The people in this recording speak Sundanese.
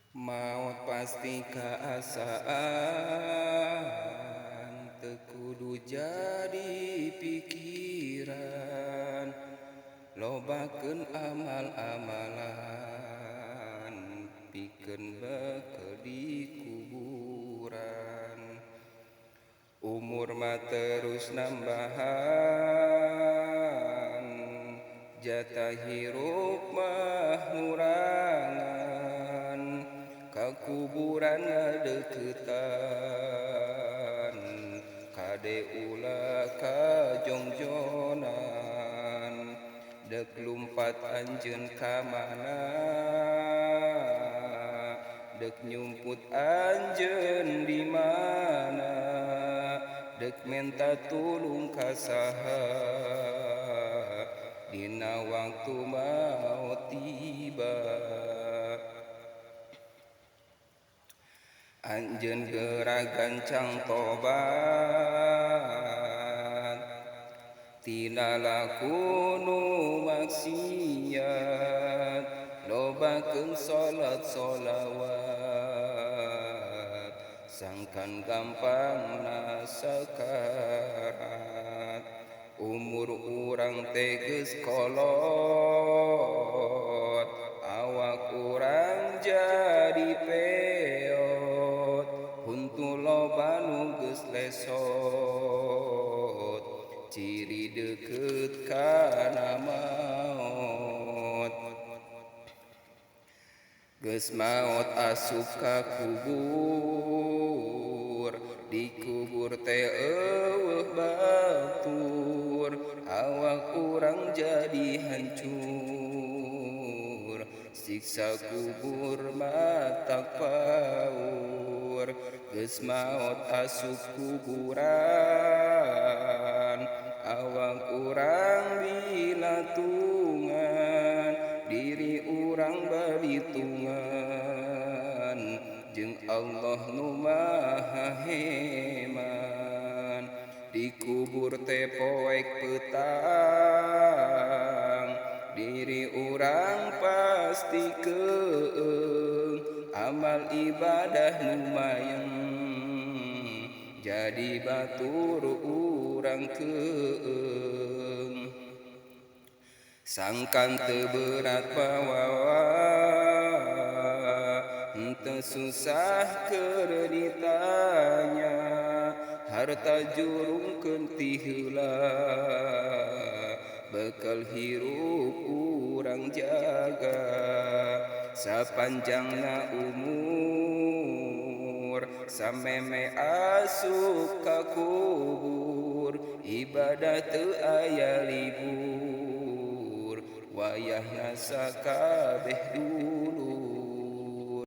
Maot pasti kaasaan, teu kudu jadi pikiran. Lobakeun amal-amalan, pikeun bekel di kuburan. Umur mah terus nambahan, jatah hirup mah ngurangan. Ka kuburan ngadeukeutan, kade ulah kajongjonan. Dek lumpat anjeun ka mana, dek nyumput anjeun di mana, dek menta tulung ka saha dina waktu maot tiba. Anjeun geura gancang tobat, tina laku nu maksiat. Lobakeun salat solawat, sangkan gampangna sakarat. Umur urang teh geus kolot, awak urang jadi peot. Huntu loba nu geus lesot, ciri deukeut kana maot. Geus maot asup ka kubur, di kubur teh eueuh batur. Awak urang jadi hancur, siksa kubur matak paur. Geus maot asup kuburan, awak urang bilatungan. Diri urang balitungan jeung Allah nu Maha Heman. Di kubur teh poek petang, diri urang pasti keung. Amal ibadah nu mayeng, jadi batur urang keung. Sangkan teu berat bawawa, henteu susah keur ditanya. Harta jurungkeun ti heula, bekal hirup urang jaga. Sapanjangna umur, sameme asup ka kubur. Ibadah teu aya libur, wayahna sakabeh dulur.